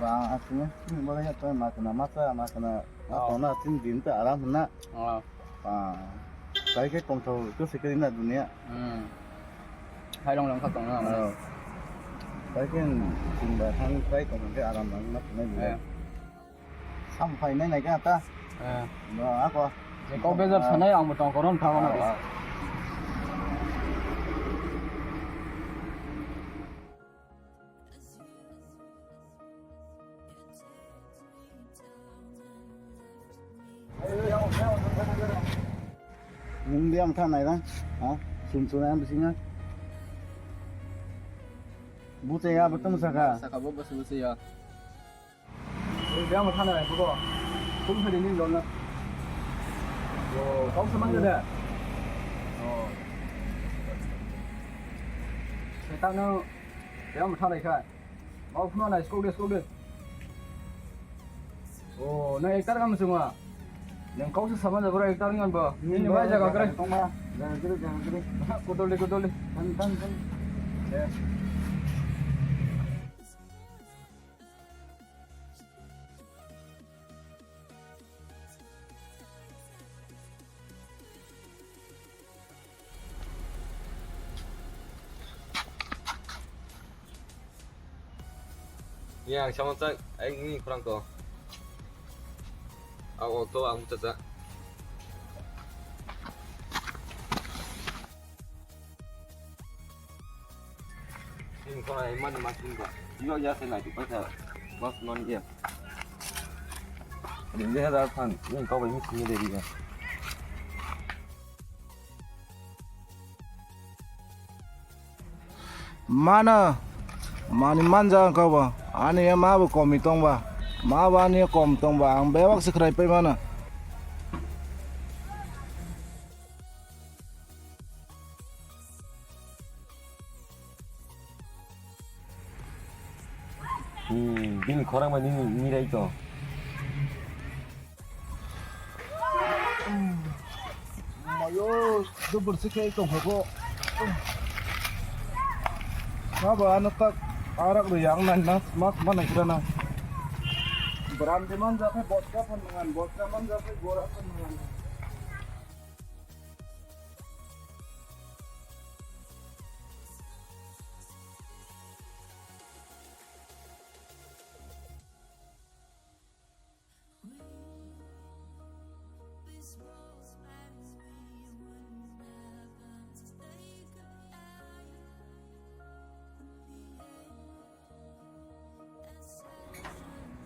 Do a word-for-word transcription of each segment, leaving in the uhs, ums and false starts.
Ba, aswk ni bagwi ya to ma kana ma cha ma kana ma Oh. Tona tin din ta aram na. Oh. Ba. Sai ke tong thau to se ke na dunia. Hmm. Hai long long kha tong na. Oh. Sai ke tin ba thang sai tong ke aram na na na. Eh. Sam phai nai nai ka ta. Eh. Ba ako. Kok bejar sanai ang bo tong koron thango na. Ah, ah. Nwng biyang tha nai rang? Ha? Sum sum ang bisinga. Buchai ya, betung saka. Saka bo bos bos ya. Biyang tha nai bugo. Kum hari ni lona. Oh, kau seman gede. Oh. Setan no. Biyang tha nai kha. Mau phano nai skok de, skok de. Oh, na ektar kam sunga. Nang kau se sama jago ektar ngan ba. Ini bai jaga kre. Tong ma. Jaga kre, jaga kre. Kudoli, kudoli. Tan, tan, tan. Ya. Ni ang sama chak, ai ni khorang to. Au, au, to ang bucha chak. Ini khorang ai mani mas ni ba. Iyo ya se nai tu paisa. Mas non dia. Ini dia dar pan. Ini kau bai misi ni dia. Mano, mani manja ang kabo. Ani ya ma bo komi tongba. Ma bo ani ya kom tongba. Ang bewak se khrai pai mano. Hmm, bini khorang bai nini mirai to. Mayo, dubur sikhe tong kho. Ma ba ano tak arak ri yang nan na, mak mana kira na. Brand man ja phe botka phan mangan, botka man ja phe gora phan mangan.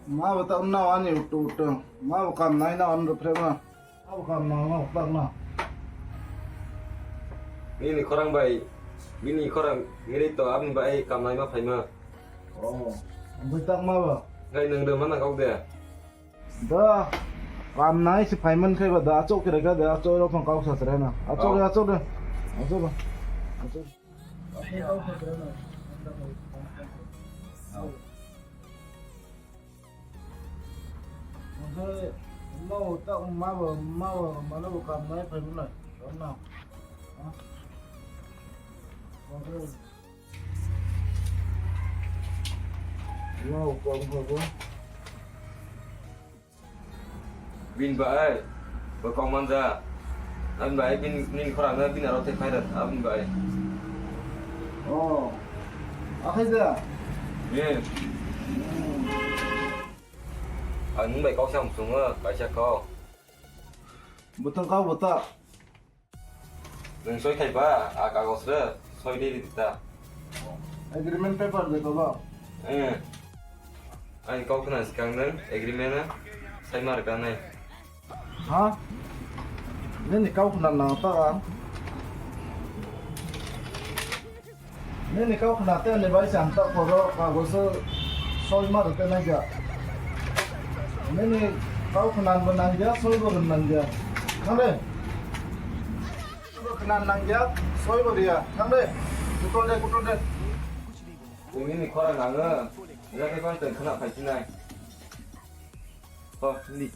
Ma bo tak na ani utu utu. Ma bo kam nai na on rupre ma. Ma bo kam na ma bo tak na. Bini khorang bai, bini khorang ngiri to abni bai kam nai ma phaima. Oh, bui tak ma bo. Ngai nang de mana kau de. Da kam nai si phaiman khai ba da achok kira ka da achok rok phang kau sa sra na. Achok Oh. Achok de. Achok. Achok. Oke, mau tak mau mau mana bukan naik pai mana? Mana? Oke. Mau kau kau. Bini bai, bo kok manja. Abini bai, bini, nini khorang no bini aro tei phai rwk, abini bai. Oh, akhai da? Ye. Hmm. Ang nwng bai kok sam sungo, kaisa kok. Bwtang kau bwtang. Nwng soi khai ba, a kagos rw soi di rita. Agreement paper de kobo? Eh. Ani kau khna skang nwng agreement na sai mar ka nai. Ha? Nini kau khna nang ta ang. Nini kau khna te ani bai chang ta koro kagos soi mar ka nai ga. Nini kau khna bo nang ya, soi bo nang ya. Khale? Khna nang ya, soi bo riya. Thang de. Kutol de, kutol de. Tini ni khorang nango. Ira khe phang tong khna phai sinai. Ho, ni.